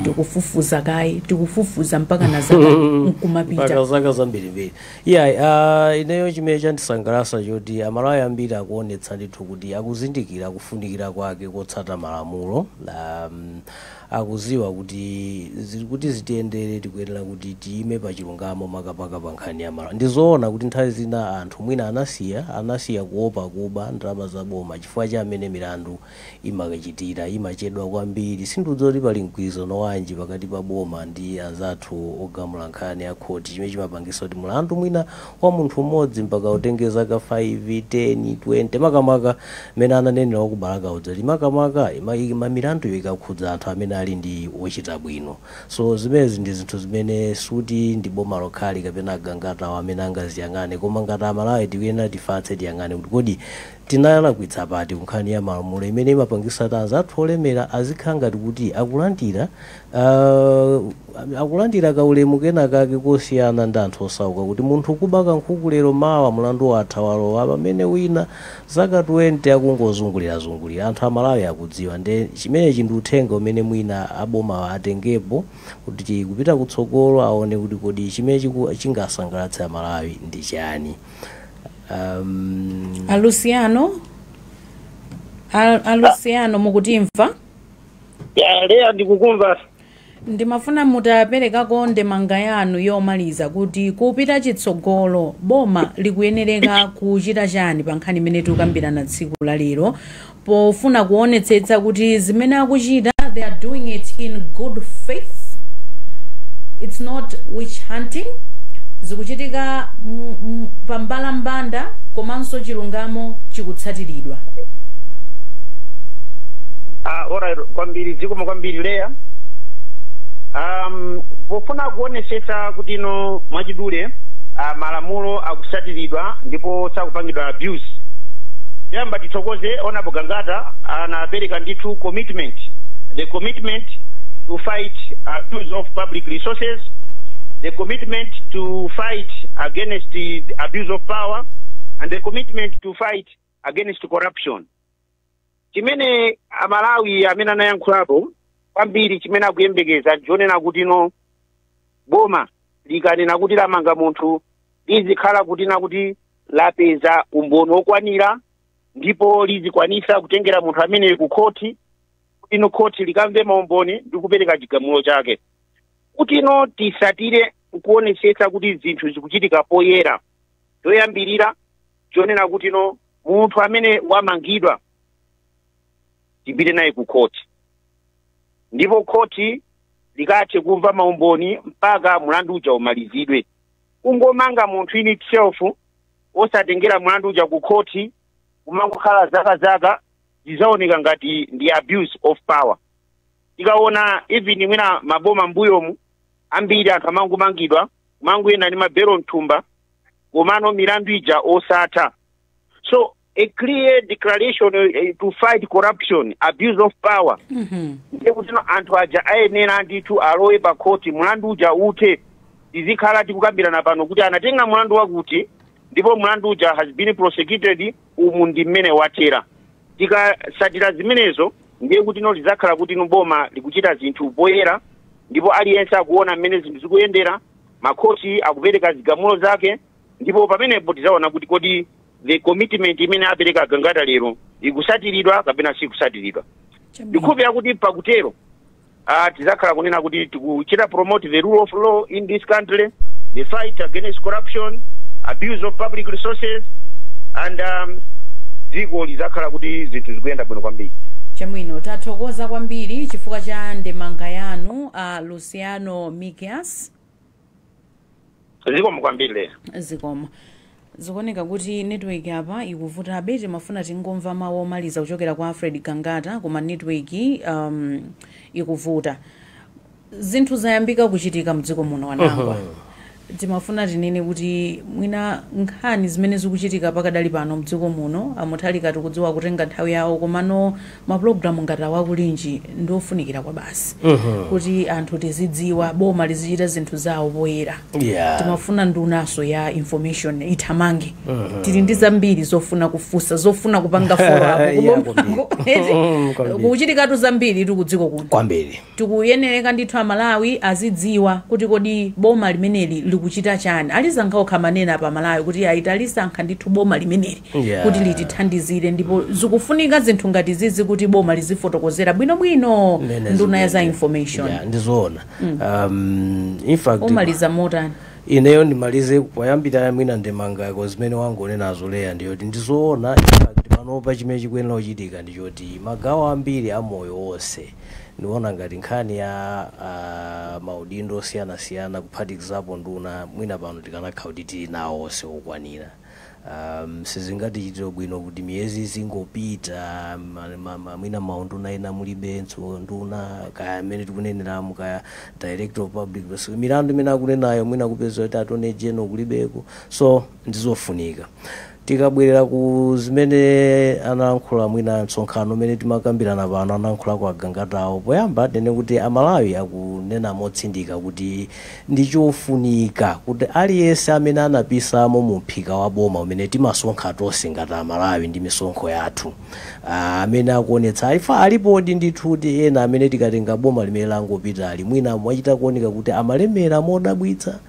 tikufufuza kayi, tikufufuza mpaka na zaka nkumapita? Mpaka zaka zambirimbiri. Iya, ineyo chimene chandisangalatsa choti Amalawi ambiri akuonetsa ndithu kuti akuzindikira kufunikira kwake kotsata malamulo. Akuziwa kuti zili kuti zitiyendere, tikuyenera kuti tiyime pa chilungamo, makamaka pa nkhani ya malamulo. Ndizoona kuti nthawi zina anthu mwina anasiya kuopa kuba ndalama za boma chifukwa cha amene milandu imakachitira imachedwa kwambiri. Sindidziwa kuti pali mgwirizano wanji pakati pa boma ndi anzathu ogamula nkhani ya khoti chimene chimapangisa kuti mulandu mwina wa munthu mmodzi mpaka utenge zaka 5, 10, 20, makamaka mmene ananenera wakubalaka udzati makamaka milanduyo ikakhudza anthu amene ali ndi ochita bwino. So zimenezi ndi zinthu zimene suti ndi boma lokhali kapena aGangatawo amene angaziyang'ane, koma ngati Amalawi tikuyenera tifatse, tiyang'ane kuti kodi tinalakwitsa pati kunkhani ya malamulo imene imapangisa kuti anzathu olemera azikhala ngati kuti akulandira kaulemu kena kake kosiyana ndi anthu osauka, kuti munthu kuba kankhuku lero, mawa mulandu watha, walowa, pamene wina zaka 20 akungozungulirazungulira. Anthu Amalawi akudziwa. Nde chimenechi ndi uthenga umene mwina aboma atengepo kuti kupita kutsogolo aone kuti kodi chimene chingasangalatse Amalawi ndi chani. Aluciano, Aluciano, mukutimva? Ya, Leya, ndikukumva. Ndimafuna mutaperekako ndemanga yanu yomaliza kuti kupita chitsogolo boma likuyenereka kuchita chani pa nkhani imene tikukambirana tsiku la lero, pofuna kuonetsetsa kuti zimene akuchita, they are doing it in good faith, it's not witch hunting, zikuchitika pambalambanda komanso chilungamo chikutsatiridwa? Ah, alright, kwambiri, zikomo kwambiri, Leya. Pofuna kuonesetsa kuti ino mwachidule malamulo akusatiridwa ndipo sakupangidwa abuse, yamba tithokoze Honorable Gangata, anapereka ndithu commitment, the commitment to fight abuse of public resources, the commitment to fight against the abuse of power and the commitment to fight against corruption. Chimene Amalawi amene anayankhulapo kwambiri, chimene akuyembekeza ndionena kuti no, boma likanena kuti lamanga munthu, lizikhala kuti nakuti lapeza umboni wokwanira ndipo lizikwanisa kutengera munthu amene ku khoti, kuti ino khoti likamve maumboni ndi kupereka chigamulo chake. Kuti ino tisatire kuonesetsa kuti zinthu zikuchitika poyera, choyambirira chonena kuti no, munthu amene wamangidwa tipite naye ku khoti ndipo khoti likathe kumva maumboni mpaka mlandu uja umalizidwe. Kungomanga munthu in itself osatengera mlandu uja ku khoti, kumangokhala zaka zaka, zizaoneka ngati ndi abuse of power. Tikaona even mwina maboma mbuyomu ambiri, anthu amangomangidwa, kumangoyenda ndi mabelo mthumba, komano milandu ija osatha. So a clear declaration to fight corruption, abuse of power, ndiye kuti no, anthu aja ayenera ndithu alowe pa khoti, mlandu uja uthe, tizikhala tikukambirana pano kuti anatenga mlandu wakuti ndipo mlandu uja has been prosecuted, umu ndi mmene wathera. Tikasatira zimenezo, ndiye kuti no, lizakhala kuti no, boma likuchita zinthu poyera ndipo aliyense akuona mmene zinthu zikuyendera, makhoti akupereka zigamulo zake, ndipo pamenepo tizaona kuti kodi the commitment imene apereka Gangata lero ikusatiridwa kapena sikusatiridwa. Ndikhulupirira kuti pakutero tizakhala kunena kuti tikuchita promote the rule of law in this country, the fight against corruption, abuse of public resources, and dziko lizakhala kuti zinthu zikuyenda bwino kwambiri. Chabwino, tathokoza kwambiri chifukwa cha ndemanga yanu, Luciano Mikias. Zikomo kwambiri, Leya. Zikomo. Zikuoneka kuti network apa ikuvutabe. Timafuna tingomva mawu omaliza kuchokera kwa Alfred Gangata, koma network ikuvuta. Zinthu zayambika kuchitika mdziko muno, Wanangwa. Timafuna tinene kuti mwina nkhani zimene zikuchitika pakadali pano mdziko muno, amuthalika tikudziwa kutenga nthawi yawo, komano mapulogalamu ngati awakulinji ndiofunikira kwa basi kuti anthu tizidziwa, boma lizichita zinthu zawo poyera. Timafuna ndunaso ya information ithamange. Tili ndi zambiri zofuna kufunsa, zofuna kupanga follow up. Kwambiri. Kuchitikatu zambiri tikudziko kuno. Kwambiri. Tikuyenereka ndithu Amalawi azidziwa kuti kodi boma limeneli likuchita chani. Alisankha okha manena pa Malawi kuti ayi, alisankha ndithu boma limeneli kuti litithandizire, ndipo zikufunika zinthu ngati zizi kuti boma lizifotokozera bwinobwino. Mmene Nduna ya za zikuyenera. information. Yeah, ndizoona. In fact, Umaliza motani? Ineyo ndimalize poyambira mwina ndemangako zimene wangonenazo Leya, ndiyoti ndizoona. In fact, panopa chimene chikuyenera kuchitika ndichoti magawo ambiri a moyo wonse, ndiona ngati nkhani ya maudindo osiyanasiyana, kuphatikizapo nduna, mwina pano tikanakhala kuti tili nawo onse okwanira. Sizingatichitire bwino kuti miyezi izingopita, mwina maunduna ena mulibenso nduna, kaya amene tikuneneramo, kaya director of public prosecution, milandu imene akunenayo mwina kupeza kuti attorney general kulibeko. So ndizofunika tikabwerera ku zimene analankhula mwina msonkhano umene timakambirana pano, analankhula ku Agangatawo. Poyamba tene kuti Amalawi akunena motsindika kuti ndichofunika kuti aliyense amene anapisamo mu mphika wa boma umene timasonkha tonse ngati Amalawi ndi misonkho yathu, amene akuonetsa alifa alipodi ndithu kuti ena amene tikatenga boma limene langopitali, mwina mwachita kuoneka kuti amalemera modabwitsa.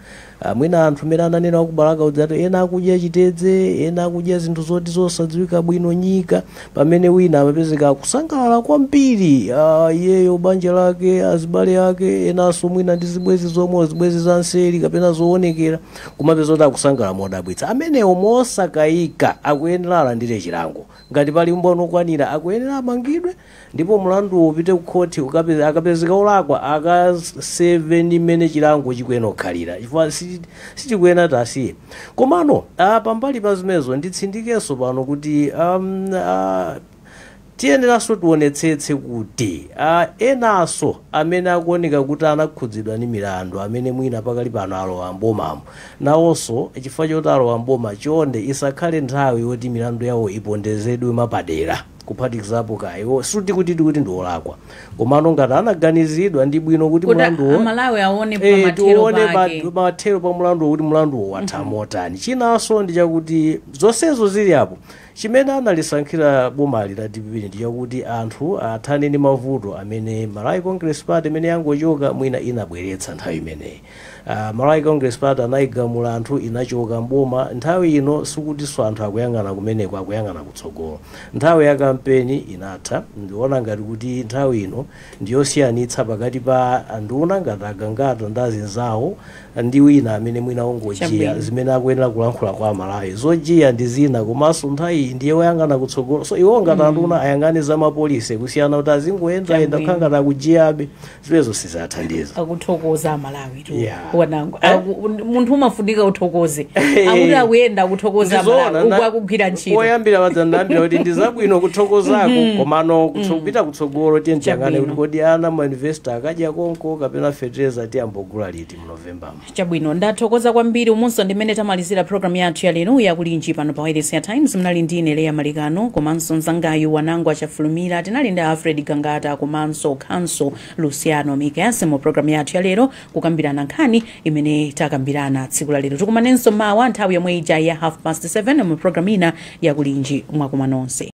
Mwina anthu amene ananena akubalaka udzati ena akudya chitedze, ena akudya zinthu zoti zosadziwika bwino nyika, pamene wina amapezeka akusangalala kwambiri, iyeyo, banja lake, azibale ake, enanso mwina ndi zibwezi zomwe zibwezi za nseri kapena zoonekera, kumapeza kuti akusangalala modabwitsa. Amenewo mosakayika akuyenera alandire chilango. Ngati pali umboni okwanira, akuyenera amangidwe ndipo mlandu upite ku khoti, akapezeka olakwa akaseve ndi mmene chilango chikuyenera kukhalira, chifukwa sichikuyenera tasiye. Komano pambali pa zimenezo, nditsindikenso pano kuti tiyeneranso tionetsetse kuti enanso amene akuoneka kuti anakhudzidwa ndi milandu, amene mwina pakali pano alowa mbomamo, nawonso chifukwa choti alowa mboma, chonde isakhale nthawi yoti milandu yawo ipondezedwe mapadera, kuphatikizapo kayo suti kuti kuti ndi olakwa, komano ngati anaganizidwa, ndi bwino kuti kuti mlanduwo Amalawi aone pamathero tione pake. Mathero pa mlanduwo, kuti mlanduwo watha motani. Chinanso ndi chakuti zonsezo zili apo, chimene analisankhira bomali la DPP ndi chakuti anthu athane ndi mavuto amene Malawi Congress Party imene yangochoka mwina inabweretsa nthawi imeneyi. Malawi Congress Party anayigamula anthu, inachoka mboma. Nthawi ino sikutinso anthu akuyang'ana kumeneko, akuyang'ana kutsogolo. Nthawi ya kampeni inatha. Ndiona ngati kuti nthawi ino ndiyosiyanitsa pakati pa anduna ngati Agangata ndi azinzawo ndi wina amene mwina ongojiya zimene akuyenera kulankhula kwa Amalawi. Zojiya ndi zina, komanso nthawi iyi ndiye woyang'ana kutsogolo. So iwo ngati anduna ayang'ane za mapolisi, kusiyana kuti azingoyendayenda kukhala ngati akujiyabe. Zimenezo sizathandiza. Akuthokoza Amalawi tu. Yeah. Wanangu, munthu umafunika uthokoze. Akuti akuyenda akuthokoza Ndizoona, Amalawi uku akugwira ntchito. Poyambira padzandambira kuti ndizabwino kuthokozako, komano kupita kutsogolo tiye tiyang'ane kuti kodi ana ma investor akadya konko kapena fetereza tiyambogula liti mu November. Chabwino, ndathokoza kwambiri. Umunso ndimene tamalizira programu yathu ya lero yakulinji pano pa Wireless ya Times. Mnali ndine Leya Malikano komanso mzangayu Wanangu Achafulumira. Tinali ndi Alfred Gangata komanso Khanso Luciano Mikes mu programu yathu ya lero, kukambirana nkhani imene takambirana tsiku la lero. Tikumanenso mawa nthawi yomwe ija ya 7:30 mu programu ina yakulinji. Mwakuma nonse.